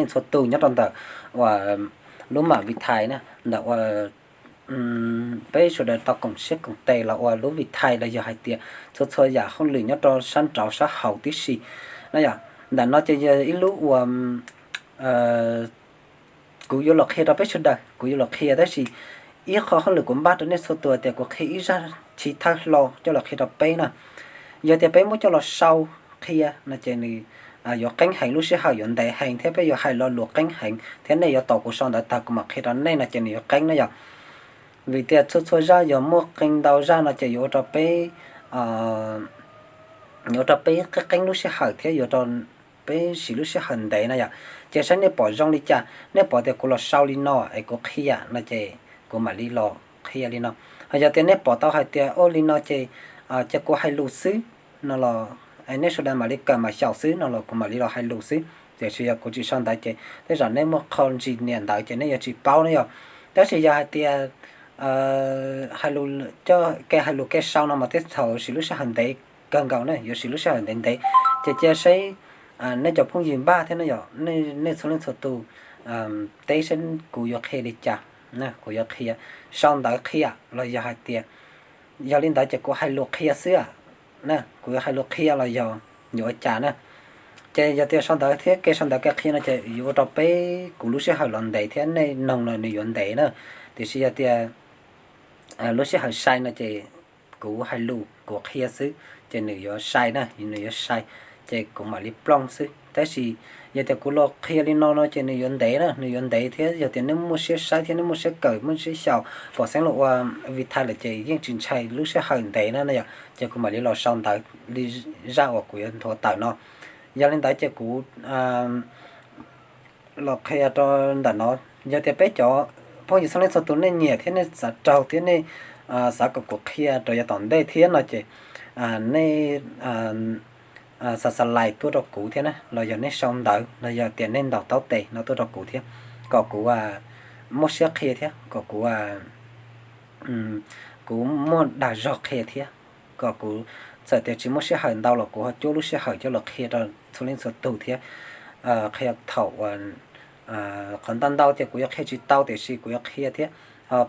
txhua tus nyob rau ntawm uas lub mam Vitae na, ntawm uas peb sawv daws tau koom siab koom tes los ua lub Vitae los yog hais tias txhua txhua yam hauj lwm nyob rau sab nraud sab hauv tib si na yom. Ntawm no ces yog ib lub uas kuv yuav los qhia rau peb sawv daws, kuv yuav los qhia tab sis ib qho hauj lwm kuv npaj rau nej txhua tus tias kuv qhia ib zaj chiv thawj hlo coj los qhia rau peb na. Yog tias peb muab coj los sau qhia no ces nws yuav qeeb heev, lub sij hawm yuav ntev heev thiab peb yuav hais lo lus qeeb heev thiab nej yuav tos kuv sau ntawv tag kuv mam qhia rau nej no ces nws yuav qeeb na yom. Vim tias txhua txhua zaj yog muaj qee ntau zaj no ces yuav ua rau peb, yuav ua rau peb qeeb qeeb lub sij hawm thiab yuav rau peb siv lub sij hawm ntev na yom. Ces saib nej pom zoo li cas, nej pom tias kuv los sau li no es kuv qhia no ces kuv mam li los qhia li no. Ho yog tias nej pom tau hais tias ua li no ces, ces kuv hais lus xwb no los, nej sawv daws mam li kawm mam xyaum xwb no los kuv mam li los hais lus xwb. Tiam sis yog kuv tsis sau ntawv ces tej zaum nej muaj qho ntsis niam ntawv ces nej yuav tsis paub na yom. Tab sis yog hais tias hais lus, coj kev hais lus kev sau no mas tej thaum siv lub sij hawm ntev kawg nkaus na, yuav siv lub sij hawm ntev ntev. Ces cia saib nej cov phooj ywg npaj thiab na yom, nej txhua leej txhua tus teb saib kuv yuav qhia li cas, kuv yuav qhia sau ntawv qhia los yog hais tias, yog li ntawd ces kuv hais lus qhia xwb na, kuv yuav hais lus qhia los yog yuav ua cas na. Ces yog tias sau ntawv thiab kev sau ntawv kev qhia no ces yuav ua rau peb kuv lub sij hawm los ntev thiab nej noog no nws yuav ntev na. Tiam sis yog tias lub sij hawm sai no ces kuv hais lus kuv qhia xwb ces nws yuav sai na, nws yuav sai, ces kuv mam li plooj xwb. Tab sis yog tias kuv los qhia li no no ces nws yuav ntev na, nws yuav ntev thiab yog tias nej muaj siab saib thiab nej muaj siab kawm muaj siab xyaum pom xeeb los ua Vitae lawm ces yeej tsis ntshai lub sij hawm ntev na yom. Ces kuv mam li los sau ntawv li zaj uas kuv yuav nthuav tawm no. Yog li ntawd ces kuv los qhia rau ntawm no. Yog tias peb cov phooj ywg txhua leej txhua tus nej nyiam thiab nej xav raug thiab nej xav kom kuv qhia rau yav tom ntej thiab no ces nej xa xa lais tuaj rau kuv thiab na, los yog nej sau ntawv los yog tias nej ntaus taub tes no tuaj rau kuv thiab, kom kuv muaj siab qhia thiab kom kuv, kuv muaj dag zog qhia thiab, kom kuv txawm tias tsis muaj sij hawm ntau los kuv ho cuab lub sij hawm coj los qhia rau txhua leej txhua tus thiab. Qhia thaum uas qhov ntau ntau ces kuv yuav qhia tsis tau tiam sis kuv yuav qhia thiab.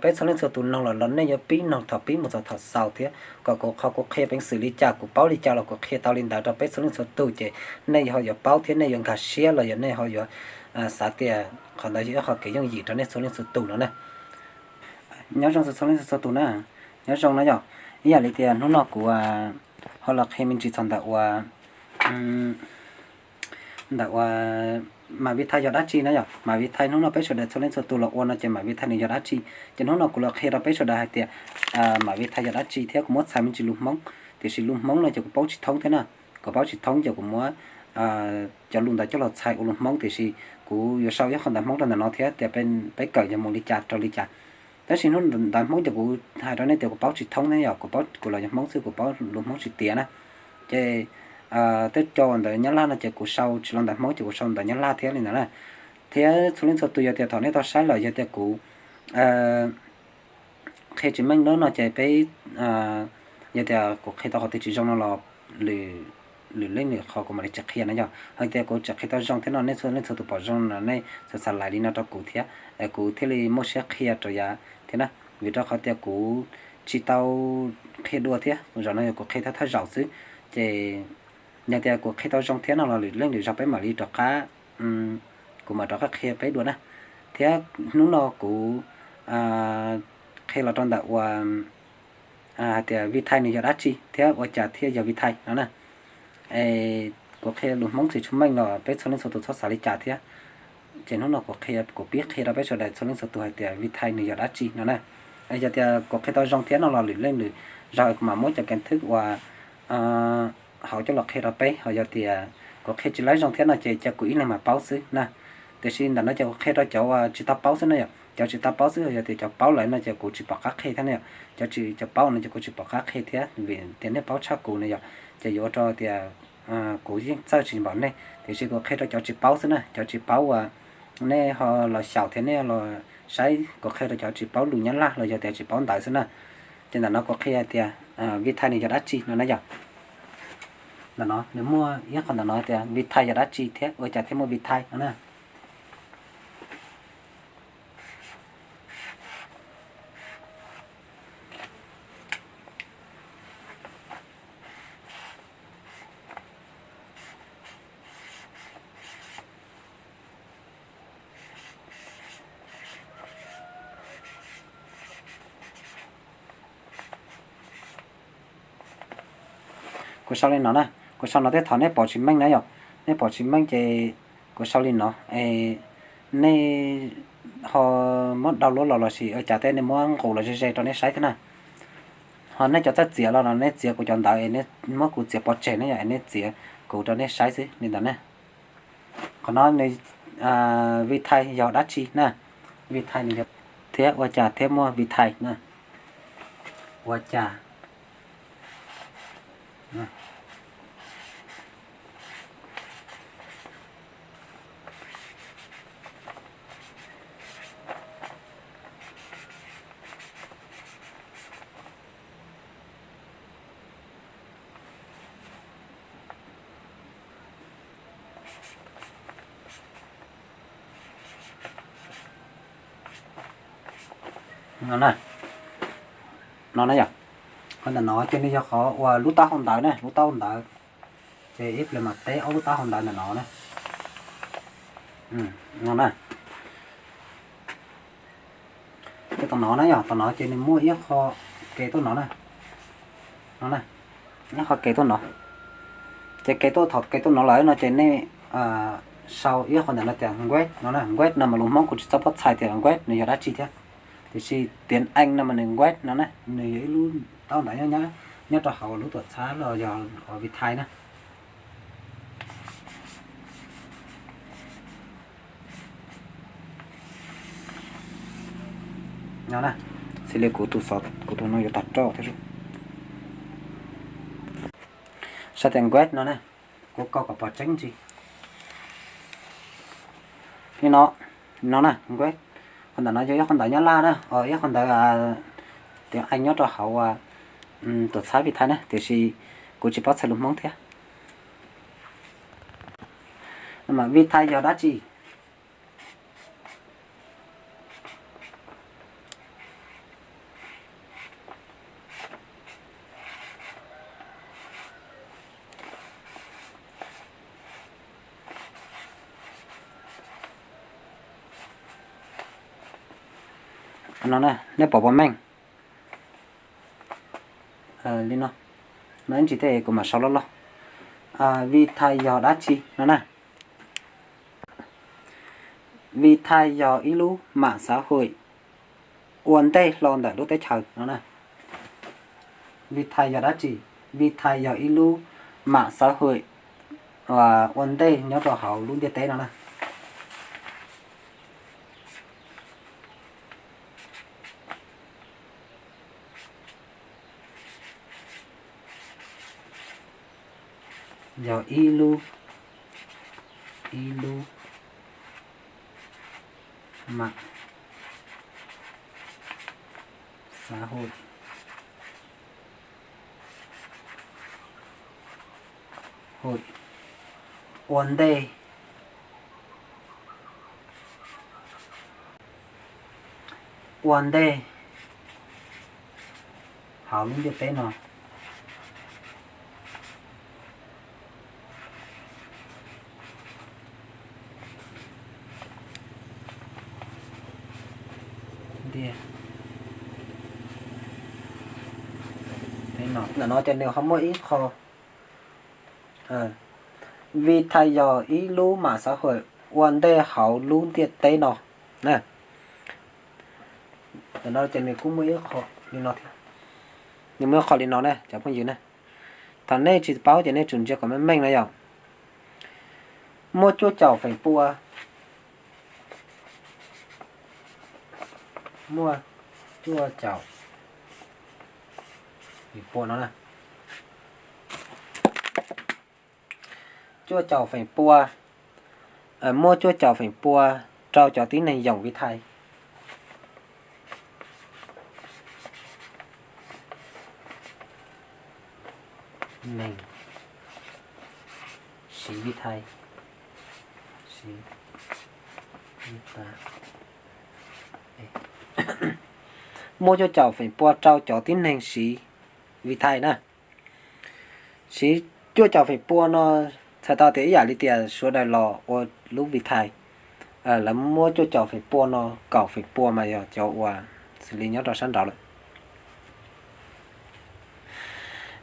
Peb txhua leej txhua tus noog los los nej yuav pib noog thaum pib mus txog thaum xaus thiab kom kuv qhov kuv qhia peev xwm li cas kuv paub li cas los kuv qhia tau li ntawd rau peb txhua leej txhua tus ces nej ho yuav paub thiab nej yuav nkag siab los yog nej ho yuav xav tias qhov ntawd yog ib qho kev yooj yim rau nej txhua leej txhua tus no na. Nyob zoo txhua leej txhua tus na, nyob zoo na yom. Ib yam li tias hnub no kuv ho los qhia me ntsis txog ntawm ua ntawm ua mam Vitae yog dab tsi na yom. Mam Vitae hnub no peb sawv daws txhua leej txhua tus los ua no ces mam Vitae nws yog dab tsi. Ces hnub no kuv los qhia rau peb sawv daws hais tias mam Vitae yog dab tsi thiab kuv muab txhais me ntsis lus Hmoob, tiam sis lus Hmoob no ces kuv paub tsis thoob thiab na. Kuv paub tsis thoob ces kuv muab cov lus ntawd coj los txhais ua lus Hmoob tiam sis kuv yuav sau ib qho ntawv Hmoob rau ntawm no thiab tias peb kawm yog mus li cas rau li cas. Tab sis hnub ntawv Hmoob ces kuv hais rau nej tias kuv paub tsis thoob thiab yom, kuv paub kuv los yog Hmoob xwb kuv paub lus Hmoob tsis tiav na. Ces tej co ntawv Nyab Laj no ces kuv sau tsis los ntawv Hmoob ces kuv sau ntawv Nyab Laj thiab li ntawd na. Thiab txhua leej txhua tus yog tias thaum nej tau saib lawm yog tias kuv qhia tsis meej no ces peb, yog tias kuv qhia tau qhov twg tsis zoo no los lwm leej lwm qhov kuv mam li tsis qhia na yom. Hos tias kuv tsis qhia tau zoo thiab no nej txhua leej txhua tus pom zoo no nej xa xa lais li no rau kuv thiab, kuv thiaj li muaj siab qhia rau yav thiab na. Vim rau qhov tias kuv tsis tau qhia dua thiab, zaum no yog kuv qhia thawj thawj zaum xwb. Ces yog tias kuv qhia tau zoo thiab no los lwm leej lwm zaug peb mam li rov qab, kuv mam rov qab qhia peb dua na. Thiab hnub no kuv qhia los rau ntawm ua hais tias Vitae nws yog dab tsi thiab ua cas thiaj yog Vitae no na. Kuv qhia lus Hmoob tsis tshua meej los peb txhua leej txhua tus txhob xav li cas thiab. Ces hnub no kuv qhia, kuv pib qhia rau peb sawv daws txhua leej txhua tus hais tias Vitae nws yog dab tsi no na. Yog tias kuv qhia tau zoo thiab no los lwm leej lwm zaug kuv mam muab cov kev thwb uas hauv coj los qhia rau peb, ho yog tias kuv qhia tsis laib zoo thiab no ces cia kuv ib leeg mam paub xwb na. Tiam sis ntawm no ces kuv qhia rau cov uas tsis tau paub xwb na yom, cov tsis tau paub xwb, yog tias cov paub lawm no ces kuv tsis pom qab qhia thiab na yom. Cov tsis, cov paub no ces kuv tsis pom qab qhia thiab vim tias nej paub tshaj kuv na yom, ces yuav ua rau tias kuv yeej txawj tsis npaum nej. Tiam sis kuv qhia rau cov tsis paub xwb na, cov tsis paub uas nej ho los xyaum thiab nej los saib, kuv qhia rau cov tsis paub lus Nyab Laj los yog tias tsis paub ntawv xwb na. Ces ntawm no kuv qhia tias Vitae nws yog dab tsi no na yom. Ntawm no nws muaj ib qho ntawm no tias Vitae yog dab tsi thiab ua cas thiaj muaj Vitae no na. Kuv sau li no na, kuv sau no thiab thov nej pom tsis meej na yom. Nej pom tsis meej ces kuv sau li no es nej ho muab download los lossis ua cas thiab nej muab nqus los ze ze rau nej saib thiab na. Ho nej cov txawj txiav los no nej txiav kuv cov ntawd es nej muab kuv txiav pov tseg na yom, es nej txiav kuv rau nej saib xwb li ntawd ne. Qhov no nws vitae yog dab tsi na? Vitae nws yog thiab ua cas thiab muaj vitae na? Ua cas? No na, no na yom. Qhov ntawm no ces nws yog qhov uas lub taub hau ntawv na, lub taub hau ntawv. Ces ib pliag mam teb ob lub taub hau ntawv ntawm no na. No na. Ces tom no na yom, tom no ces nws muaj ib qho kev tuaj no na. No na, ib qho kev tuaj no. Ces kev tuaj, thaum kev tuaj no lawm no ces nej sau ib qho ntawm no tias web no na, web no mas lus Hmoob kuv tsis txawj paub txhais tias web nws yog dab tsi thiab. Tiam sis tiếng Anh no mas nws web no na, nws yog ib lub taub ntawv nyob, nyob rau hauv lub tuam txhab los yog vitae na. No na, xws li kuv tus xov, kuv tus no yuav tag roj thiab. Sau tias web no na, kuv kaus kom pom tseeb ntsis. Li no, no na, web. Qhov ntawm no yog ib qho ntawv Nyab Laj na, ib qho ntawv tiếng Anh nyob rau hauv tuam txhab vitae na, tiam sis kuv tsis paub txhais lus Hmoob thiab. Vitae yog dab tsi? No na, nej pom puas meej? Li no, no ib ntsis thiab kuv mam sau loj loj. Vitae yog dab tsi no na? Vitae yog ib lub mạng xã hội ua ntej hlo ntawm lub teb chaws no na. Vitae yog dab tsi? Vitae yog ib lub mạng xã hội ua ntej nyob rau hauv lub ntiaj teb no na. Yog ib lub, ib lub mạng xã hội, hội, ua ntej, ua ntej hauv lub ntiaj teb no. Ntiaj teb no, ntawm no ces nws ho muaj ib qho, Vitae yog ib lub mạng xã hội ua ntej hauv lub ntiaj teb no. Ntawm no ces nws kuj muaj ib qho li no thiab. Nws muaj ib qho li no na cov phooj ywg na. Thaum nej tsis paub ces nej tsum ntsia kom meej meej na yom. Muaj cuaj caum feem pua, muaj cuaj caum feem pua no na. Cuaj caum feem pua, muaj cuaj caum feem pua rau cov tib neeg yoom Vitae. Neeg siv Vitae, siv Vitae. Muaj cuaj caum feem pua rau cov tib neeg siv Vitae na. Siv cuaj caum feem pua no txhais tau tias ib yam li tias sawv daws los ua lub Vitae. Lawv muab cuaj caum feem pua no, kaum feem pua mas yog cov uas xws li nyob rau sab nraud lawm.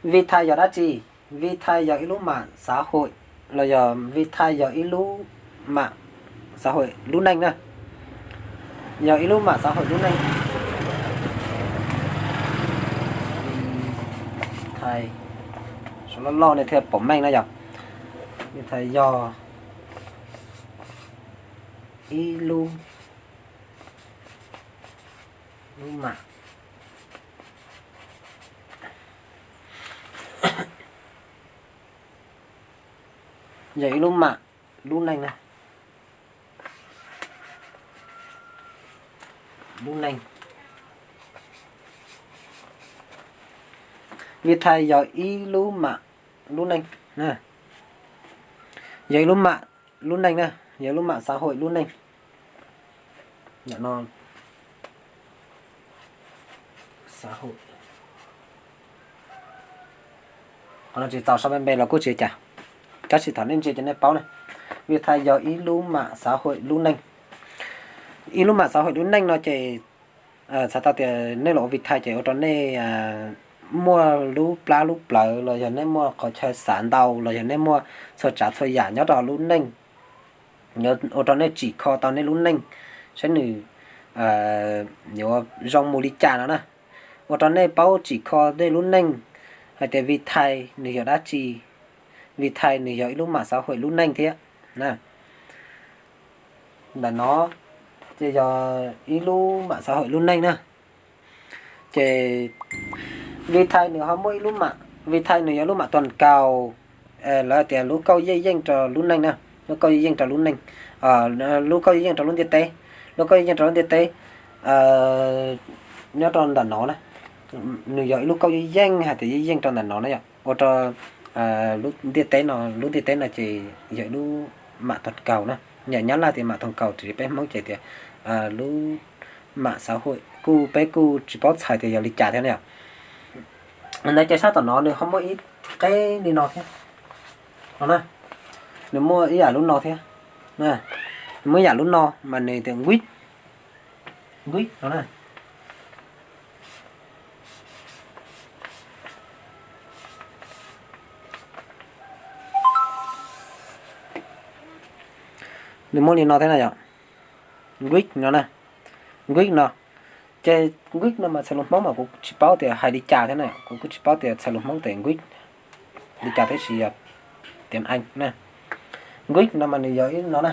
Vitae yog dab tsi? Vitae yog ib lub mam xav hawm los yog Vitae yog ib lub mam xav hawm lub neej na. Yog ib lub mam xav hawm lub neej. Vitae, suav loj loj nej thiaj pom meej na yog. Vitae yog ib lub, lub mam, yog ib lub mam lub neej na. Lub neej. Vitae yog ib lub mam lub neej, yog ib lub mam lub neej na, yog ib lub mam xav hawm lub neej. Ntawm no, qhov no tsis txaus sau npe npe los kuj tsis ua cas, tab sis thaum nej ntsia ces nej paub na. Vitae yog ib lub mam xav hawm lub neej. Ib lub mam xav hawm lub neej no ces txhais tau tias nej los ua Vitae ces ua rau nej muaj lub plab lub plawv los yog nej muaj qhov chaw xav ntau los yog nej muaj txhua tsav txhua yam nyob rau lub neej, ua rau nej tsim kho tau nej lub neej saib nws yuav zoo mus li cas no na. Ua rau nej paub tsim kho nej lub neej hais tias Vitae nws yog dab tsi. Vitae nws yog ib lub mam xav hawm lub neej thiab na. Ntawm no ces yog ib lub mam xav hawm lub neej na. Ces Vitae nws ho muaj ib lub mam, Vitae nws yog lub mam tuam kaus, lawv tias lub kauj yej yeej rau lub neej na, lub kauj yej yeej rau lub neej, lub kauj yej yeej rau lub ntiaj teb, lub kauj yej yeej rau lub ntiaj teb nyob rau ntawm no na. Nws yog ib lub kauj yej yeej hais tias yej yeej rau ntawm no na yom, ua rau lub ntiaj teb no, lub ntiaj teb no ces yog ib lub mam tuam kaus na. Yog nyab laj tias mam tuam kaus, tiam sis peb Hmoob ces tias lub mam xav hawm kuj peb kuj tsis paub txhais tias yog li cas thiab na yom. Ntawd ces sab tom no nws ho muaj ib qeb li no thiab no na, nws muaj ib yam lub no thiab, nws muaj ib yam lub no mas nws tias nquib, nquib no na. Nws muaj li no thiab na yom, nquib no na, nquib no. Ces nquib no mas txhais lus Hmoob mas kuv tsis paub tias hais li cas thiab na, kuv kuj tsis paub tias txhais lus Hmoob tias nquib li cas tab sis yog tias a na. Nquib no mas nws yog ib no na,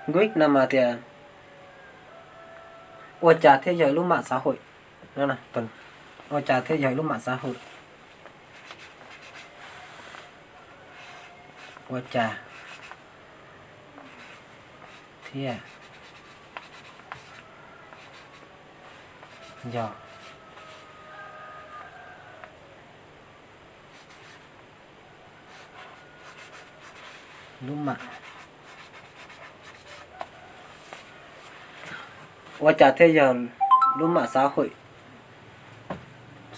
nquib no mas tias ua cas thiaj yog ib lub mam xav hawm, ua cas thiaj yog ib lub mam xav hawm, ua cas thiaj yog lub mam, ua cas thiaj yog lub mam xav hawm,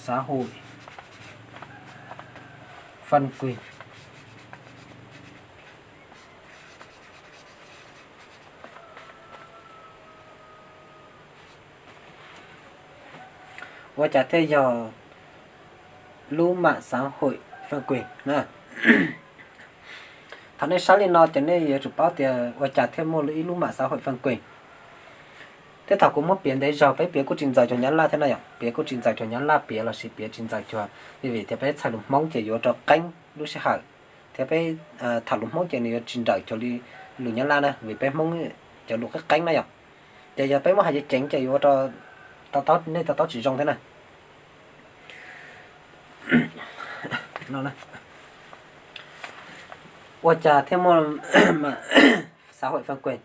xav hawm fan quyền. Ua cas thiaj yog lub mam xav hawm fan quyền na. Thaum nej saib li no ces nej yuav tsum paub tias ua cas thiaj muaj ib lub mam xav hawm fan quyền. Thiab thaum kuv muab piav ntev zog peb piav kuj tsis ntxaws cuag nyab laj thiab na yom, piav kuj tsis ntxaws cuag nyab laj piav lossis piav tsis ntxaws cuag, vim tias peb txhais lus Hmoob ces yuav rau qeeb lub sij hawm, thiab peb tham lus Hmoob ces nws yuav tsis nrawm cuag li lus nyab laj na, vim peb Hmoob cov lus qeeb qeeb na yom. Ces yog peb muab hais ceev ceev ces yuav ua rau nej to taub tsis zoo thiab na. Ua cas thiaj muaj xav hawm fan quyền?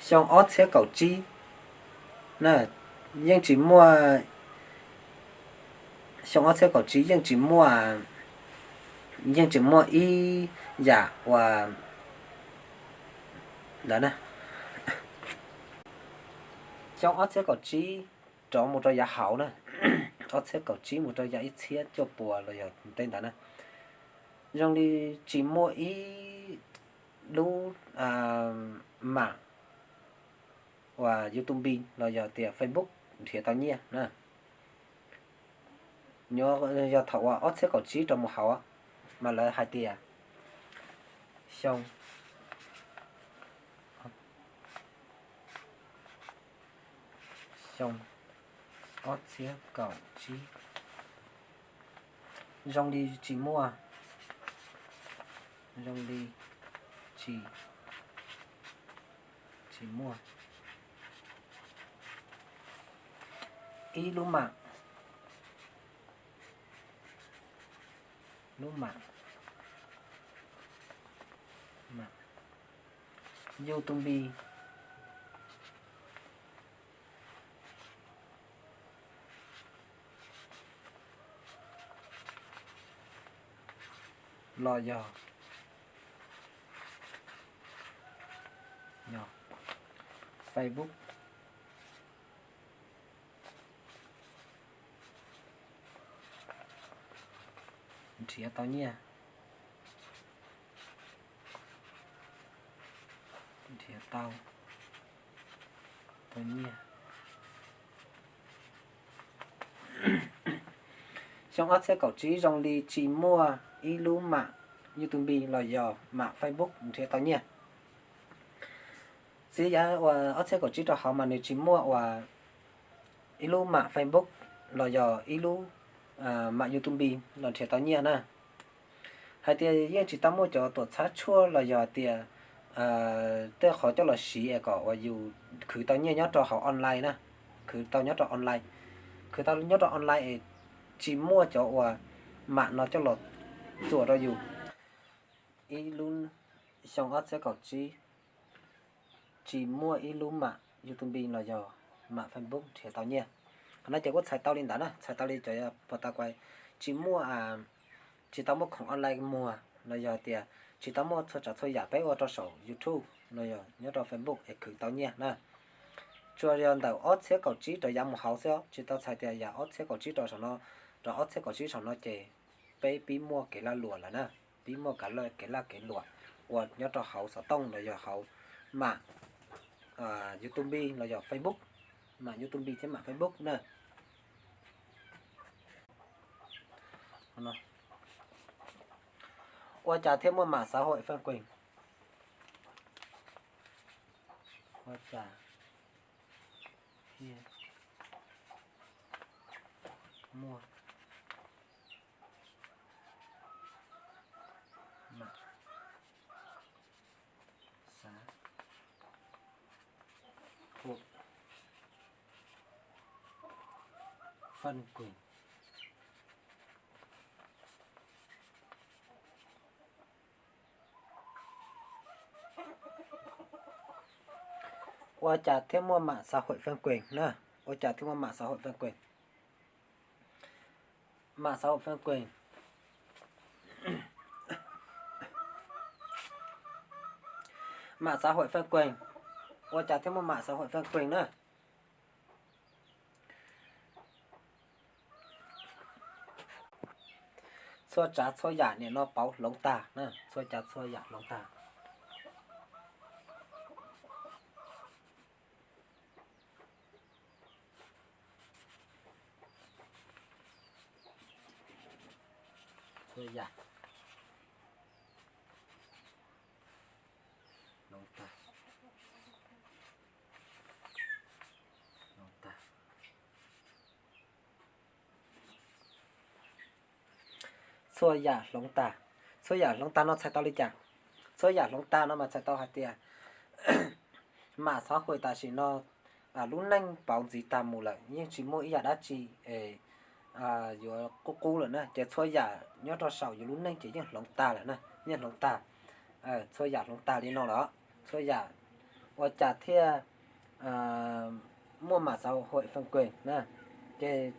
Xyoo ob txhiab kaum tsib na, yeej tsis muaj, xyoo ob txhiab kaum tsib yeej tsis muaj, yeej tsis muaj ib yam uas ntawd na. Xyoo ob txhiab kaum tsib rov mus rau yav hauv na, ob txhiab kaum tsib mus rau yav ib txhiab cuaj puas los yog tej ntawd na, zoo li tsis muaj ib lub mam uas YouTube los yog tias Facebook nrhiav tau nyiaj na. Nyuam yog thaum uas ob txhiab kaum tsib rau mus hauv, mas lawv hais tias xyoo, xyoo ob txhiab kaum tsib zoo li tsis muaj, zoo li tsis, tsis muaj ib lub mam, lub mam, mam YouTube los yog, yog Facebook nrhiav tau nyiaj, nrhiav tau, tau nyiaj. Xyoo ob txhiab kaum tsib zoo li tsis muaj ib lub mam YouTube los yog mam Facebook nrhiav tau nyiaj. Txiv yav uas ob txhiab kaum tsib rau hauv mas nws tsis muaj uas ib lub mam Facebook los yog ib lub mam YouTube los nrhiav tau nyiaj na. Hais tias yeej tsis tau muaj cov tuam txhab tshuaj los yog tias tej qhov coj los siv es kom uas yus khwv tau nyiaj nyob rau hauv online na, khwv tau nyob rau online, khwv tau nyob rau online es tsis muaj cov uas mam no coj los txuas rau yus. Ib lub, xyoo ob txhiab kaum tsib tsis muaj ib lub mam YouTube los yog mam Facebook nrhiav tau nyiaj. Qhov no ces kuj txhais tau li ntawd na, txhais tau li cov pos tas kuas tsis muaj, tsis tau muaj khoom online muag los yog tias tsis tau muaj txhua tsav txhua yam peb ua rau saum YouTube los yog nyob rau Facebook es khwv tau nyiaj na. Tsuas yog ntawm ob txhiab kaum tsib rau yav mus hauv xwb, tsis tau txhais tias yam ob txhiab kaum tsib rau saum no, rau ob txhiab kaum tsib saum no ces peb pib muaj kev lag luam lawm na, pib muaj kev lag kev luam uas nyob rau hauv xov tooj los yog hauv mam YouTube los yog Facebook, mam YouTube thiab mam Facebook na. Ua cas thiaj muaj mạng xã hội Fanpage? Ua cas thiaj muaj mạng xã hội Fanpage? Ua cas thiaj muaj mạng xã hội Fanpage na? Ua cas thiaj muaj mạng xã hội Fanpage? Mạng xã hội Fanpage. Mạng xã hội Fanpage. Ua cas thiaj muaj mạng xã hội Fanpage na? Txhua tsav txhua yam nim no pauv hloov tag na, txhua tsav txhua yam hloov tag. Txhua yam hloov tag, hloov tag. Txhua yam hloov tag. Txhua yam hloov tag no txhais tau li cas? Txhua yam hloov tag no mas txhais tau hais tias mạng xã hội tam sim no lub neej pauv ntxiv tag mus lawm, yeej tsis muaj ib yam dab tsi es yuav qub qub lawm na, ces txhua yam nyob rau saum yus lub neej ces yeej hloov tag lawm na, yeej hloov tag. Txhua yam hloov tag li no lawm, txhua yam ua cas thiaj muaj mạng xã hội Fanpage na. Ces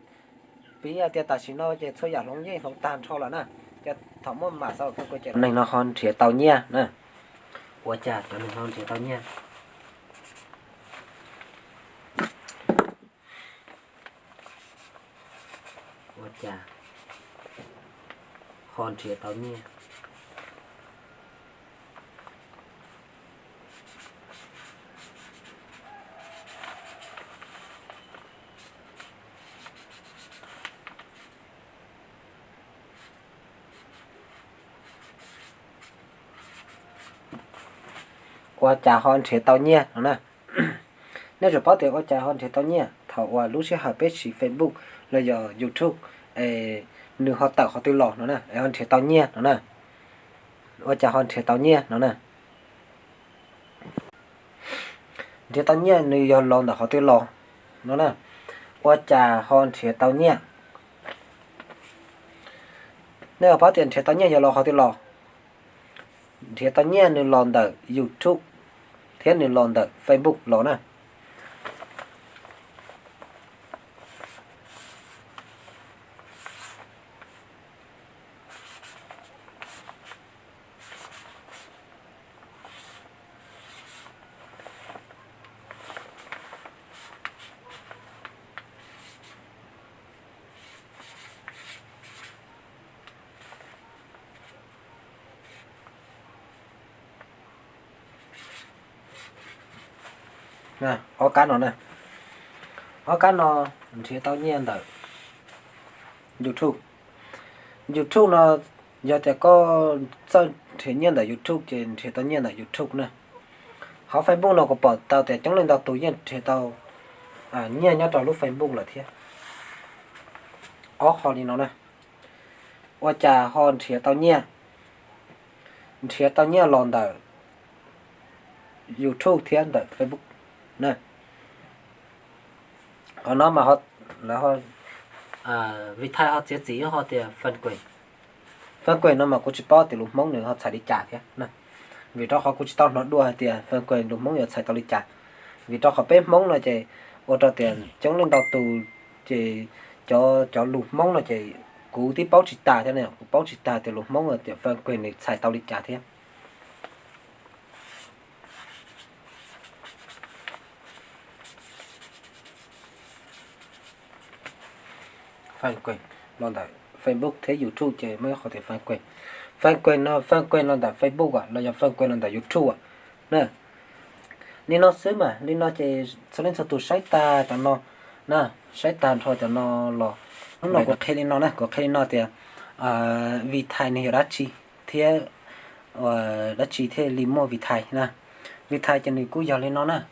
piv hais tias tam sim no ces txhua yam hloov yeej hloov tag nrho lawm na, ces thaum muaj mạng xã hội Fanpage ces neeg no ho nrhiav tau nyiaj na. Ua cas cov neeg no nrhiav tau nyiaj? Ua cas ho nrhiav tau nyiaj? Ua cas ho nrhiav tau nyiaj no na. Nej tsum paub tias ua cas ho nrhiav tau nyiaj thaum uas lub sij hawm peb siv Facebook los yog YouTube, nws ho tawm qhov twg los no na, ho nrhiav tau nyiaj no na. Ua cas ho nrhiav tau nyiaj no na. Nrhiav tau nyiaj nws yog los ntawm qhov twg los no na. Ua cas ho nrhiav tau nyiaj. Nej ho paub tias nrhiav tau nyiaj yog los qhov twg los. Nrhiav tau nyiaj nws los ntawm YouTube thiab nws los ntawm Facebook los na. Ob kab no na, ob kab no nrhiav tau nyiaj ntawm YouTube. YouTube no yog tias koj txawj nrhiav nyiaj ntawm YouTube ces nrhiav tau nyiaj ntawm YouTube na. Hauv Facebook no kuv pom tau tias coob leej ntau tus yeej nrhiav tau nyiaj nyob rau lub Facebook lawm thiab. Ob qho li no na. Ua cas ho nrhiav tau nyiaj. Nrhiav tau nyiaj los ntawm YouTube thiab ntawm Facebook na. Qhov no mas lawv, Vitae ho txiav txim ho tias Fanquage. Fanquage no mas kuv tsis paub tias lus Hmoob nws ho txhais li cas thiab na. Vim rau qhov kuv tsis tau hnov dua hais tias Fanquage lus Hmoob yuav txhais tau li cas. Vim rau qhov peb Hmoob no ces ua rau tias coob leej ntau tus ces cov, cov lus Hmoob no ces kuv twb paub tsis tas thiab, kuv paub tsis tas tias lus Hmoob tias Fanquage nws txhais tau li cas thiab. Fanquage los ntawm Facebook thiab YouTube ces muaj ib qho tias Fanquage. Fanquage no, Fanquage los ntawm Facebook los yog Fanquage los ntawm YouTube na. Li no xwb mas, li no ces txhua leej txhua tus saib tag cov no na, saib tag nrho cov no los. Hnub no kuv qhia li no na, kuv qhia li no tias Vitae nws yog dab tsi thiab dab tsi thiaj li muaj Vitae na. Vitae ces nws kuj yog li no na.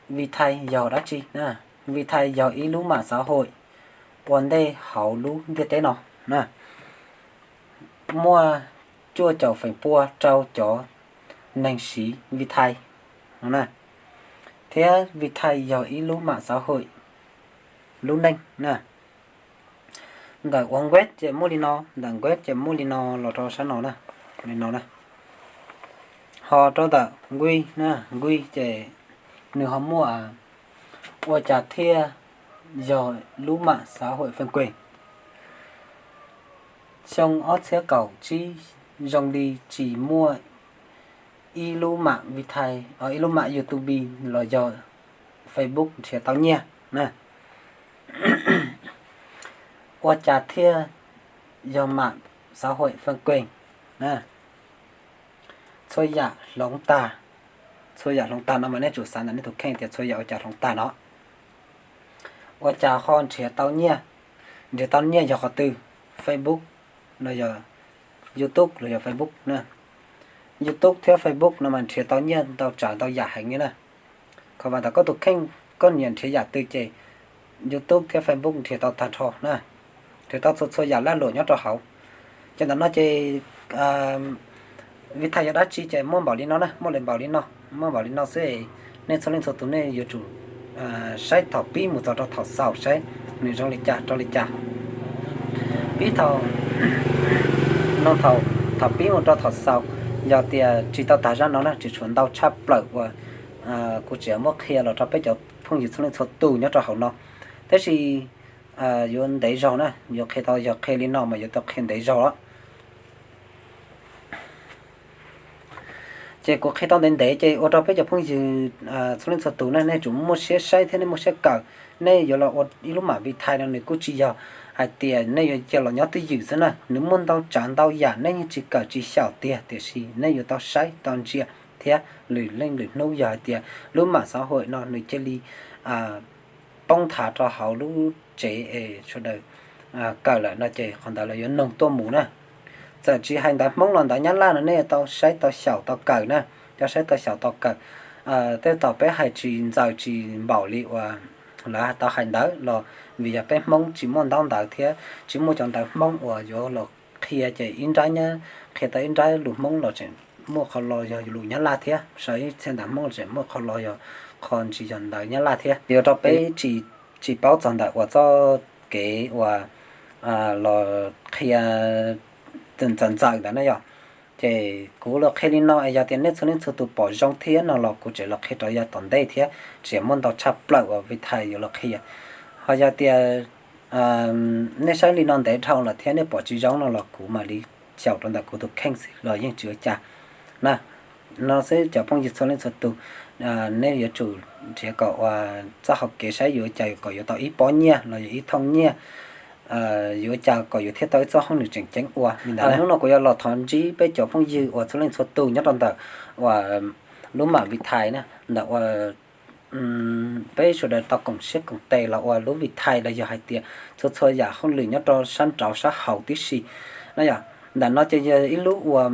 Vitae yog dab tsi na? Vitae yog ib lub mam xav hawm ua ntej hauv lub ntiaj teb no na. Muaj cuaj caum feem pua rau cov neeg siv Vitae no na. Thiab Vitae yog ib lub mam xav hawm lub neej na. Ntawm ua nkuaj ces muaj li no, ntawm nkuaj ces muaj li no los rau sab no na, li no na. Ho rau ntawm nkuj na, nkuj ces nws ho muaj ua cas thiaj yog lub mam xav hawm Fanquage. Xyoo ob txhiab kaum tsib zoo li tsis muaj ib lub mam Vitae, ib lub mam YouTube los yog Facebook nrhiav tau nyiaj na. Ua cas thiaj yog mam xav hawm Fanquage na? Txhua yam hloov tag. Txhua yam hloov tag no mas nej tsum xav ntawm nej tus kheej tias txhua yam ua cas hloov tag no. Ua cas ho nrhiav tau nyiaj? Nrhiav tau nyiaj yog qhov twg? Facebook los yog YouTube los yog Facebook na. YouTube thiab Facebook no mas nrhiav tau nyiaj ntau tsav ntau yam heev li na. Qhov vas tas koj tus kheej, koj nyiam nrhiav yam twg ces YouTube thiab Facebook nrhiav tau tag nrho na. Nrhiav tau txhua txhua yam laj luam nyob rau hauv. Ces ntawm no ces Vitae yog dab tsi ces muaj npaum li no na, muaj li npaum li no, muaj npaum li no xwb. Nej txhua leej txhua tus nej yuav tsum saib thaum pib mus txog rau thaum xaus saib nws zoo li cas rau li cas. Pib thaum, no thaum, thaum pib mus rau thaum xaus, yog tias tsis tau tag zaj no na, tsis tshuav ntau tshaj plaws uas kuv tseem muab qhia los rau peb cov phooj ywg txhua leej txhua tus nyob rau hauv no. Tab sis yuav ntev zog na, yuav qhia tau, yog qhia li no mas yuav tau qhia ntev zog. Ces kuv qhia tau ntev ntev ces ua rau peb cov phooj ywg txhua leej txhua tus na, nej tsum muaj siab saib thiab nej muaj siab kawm. Nej yuav los ua ib lub mam Vitae no nws kuj tsis yog hais tias nej yuav cia los nyob twj ywm xwb na, nws muaj ntau tsav ntau yam nej yeej tsis kawm tsis xyaum tiag, tiam sis nej yuav tau saib tau ntsia thiab lwm leej lwm hnub yog hais tias lub mam xav hawm no nws cia li poob thav rau hauv lub tsev es sawv daws kawm lawm no ces qhov ntawd lawv yuav noog tuaj mus na. Txawm tsis hais ntawv Hmoob los ntawv Nyab Laj no nej tau saib tau xyaum tau kawm na, tau saib tau xyaum tau kawm. Tej thaum peb hais tsis ntxaws tsis npaum li uas lawv tau hais ntawv los vim yog peb Hmoob tsis muaj ntaub ntawv thiab tsis muaj cov ntawv Hmoob uas yuav los qhia ces ib nrab nyab qhia tau ib nrab lus Hmoob los tseem muaj qhov lo yog lus Nyab Laj thiab, sau ib txhia ntawv Hmoob los tseem muaj qhov lo yog qhov ntsis yog ntawv Nyab Laj thiab. Yuav rau peb tsis paub txog ntawm uas txoj kev uas los qhia ntxawm ntxawm ntawd na yom. Ces kuv los qhia li no es yog tias nej txhua leej txhua tus pom zoo thiab no los kuv tseem los qhia rau yav tom ntej thiab, tseem muaj ntau tshaj plaws uas Vitae yuav los qhia. Ho yog tias nej saib li no ntev dhau lawm thiab nej pom tsis zoo no los kuv mam li xyaum rau ntawm kuv tus kheej xwb los yeej tsis ua cas na. No xwb cov phooj ywg txhua leej txhua tus, nej yuav tsum nrhiav kom ua txoj hau kev saib yuav ua cas kom yuav tau ib pob nyiaj los yog ib thooj nyiaj, yuav ua cas kom yuav thiaj tau ib txoj hauj lwm tseem ceeb ua li ntawd. Hnub no kuv yuav los thov ntsib peb cov phooj ywg uas txhua leej txhua tus nyob rau ntawm uas lub mam Vitae na, ntawm uas peb sawv daws tau koom siab koom tes los ua lub Vitae los yog hais tias txhua txhua yam hauj lwm nyob rau sab nraud sab hauv tib si na yom. Ntawm no ces yog ib lub uas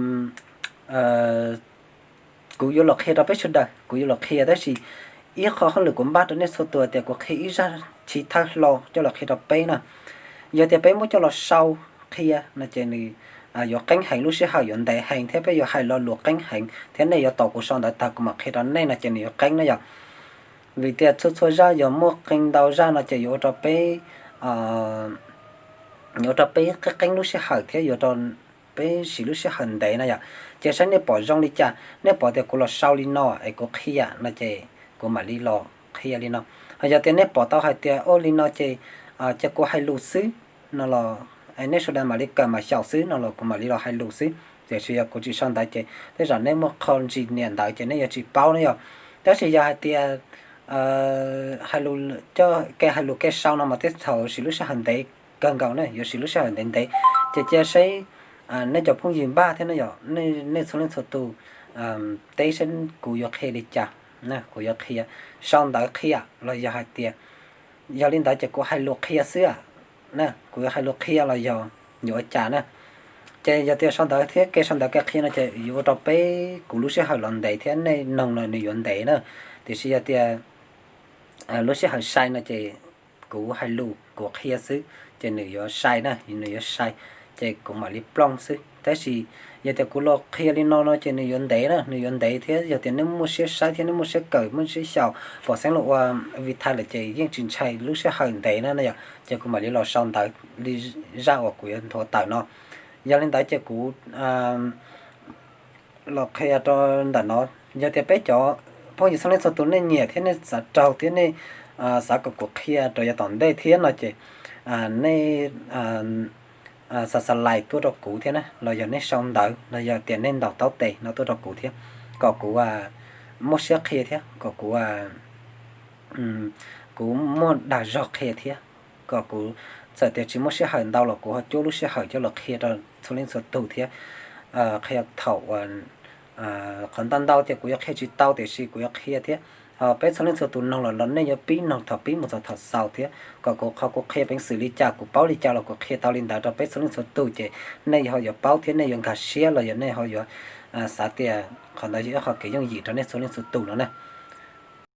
kuv yuav los qhia rau peb sawv daws, kuv yuav los qhia tab sis ib qho hauj lwm kuv npaj rau nej txhua tus tias kuv qhia ib zaj chiv thawj hlo coj los qhia rau peb na. Yog tias peb muab coj los sau qhia no ces nws yuav qeeb heev, lub sij hawm yuav ntev heev thiab peb yuav hais lo lus qeeb heev thiab nej yuav tos kuv sau ntawv tag kuv mam qhia rau nej no ces nws yuav qeeb na yom. Vim tias txhua txhua zaj yog muaj qee ntau zaj no ces yuav ua rau peb yuav ua rau peb qeeb qeeb lub sij hawm thiab yuav rau peb siv lub sij hawm ntev na yom. Ces saib nej pom zoo li cas, nej pom tias kuv los sau li no es kuv qhia no ces kuv mam li los qhia li no. Ho yog tias nej pom tau hais tias ua li no ces cia kuv hais lus xwb no los nej sawv daws mam li kawm mas xyaum xwb no los kuv mam li los hais lus xwb. Tiam sis yog kuv tsis sau ntawv ces tej zaum nej muaj qho ntsis niam ntawv ces nej yuav tsis paub na yom. Tab sis yog hais tias hais lus, coj kev hais lus kev sau no mas tej thaum siv lub sij hawm ntev kawg nkaus na, yuav siv lub sij hawm ntev ntev. Ces cia saib nej cov phooj ywg npaj thiab na yom, nej txhua leej txhua tus teb saib kuv yuav qhia li cas, kuv yuav qhia sau ntawv qhia los yog hais tias, yog li ntawd ces kuv hais lus qhia xwb na, kuv yuav hais lus qhia los yog yuav ua cas na. Ces yog tias sau ntawv thiab kev sau ntawv kev qhia no ces yuav ua rau peb kuv lub sij hawm los ntev thiab nej noog los nws yuav ntev na. Tiam sis yog tias lub sij hawm sai no ces kuv hais lus kuv qhia xwb ces nws yuav sai na, nws yuav sai, ces kuv mam li plooj xwb. Tab sis yog tias kuv los qhia li no no ces nws yuav ntev na, nws yuav ntev thiab yog tias nej muaj siab saib thiab nej muaj siab kawm muaj siab xyaum pom xeeb los ua Vitae lawm ces yeej tsis ntshai lub sij hawm ntev na yom. Ces kuv mam li los sau ntawv li zaj uas kuv yuav nthuav tawm no. Yog li ntawd ces kuv los qhia rau ntawm no. Yog tias peb cov phooj ywg txhua leej txhua tus nej nyiam thiab nej xav raug thiab nej xav kom kuv qhia rau yav tom ntej thiab no ces nej xa xa lais tuaj rau kuv thiab na, los yog nej sau ntawv los yog tias nej ntaus taub tes no tuaj rau kuv thiab, kom kuv muaj siab qhia thiab kom kuv kuv muaj dag zog qhia thiab, kom kuv txawm tias tsis muaj sij hawm ntau los kuv ho cuab lub sij hawm coj los qhia rau txhua leej txhua tus thiab. Qhia thaum qhov ntau ntau ces kuv yuav qhia tsis tau tiam sis kuv yuav qhia thiab. Ho peb txhua leej txhua tus noog los los nej yuav pib noog thaum pib mus txog thaum xaus thiab, kom kuv qhov kuv qhia peev xwm li cas kuv paub li cas los kuv qhia tau li ntawd rau peb txhua leej txhua tus ces nej ho yuav paub thiab nej yuav nkag siab los yog nej ho yuav xav tias qhov ntawd yog ib qho kev yooj yim rau nej txhua leej txhua tus no na.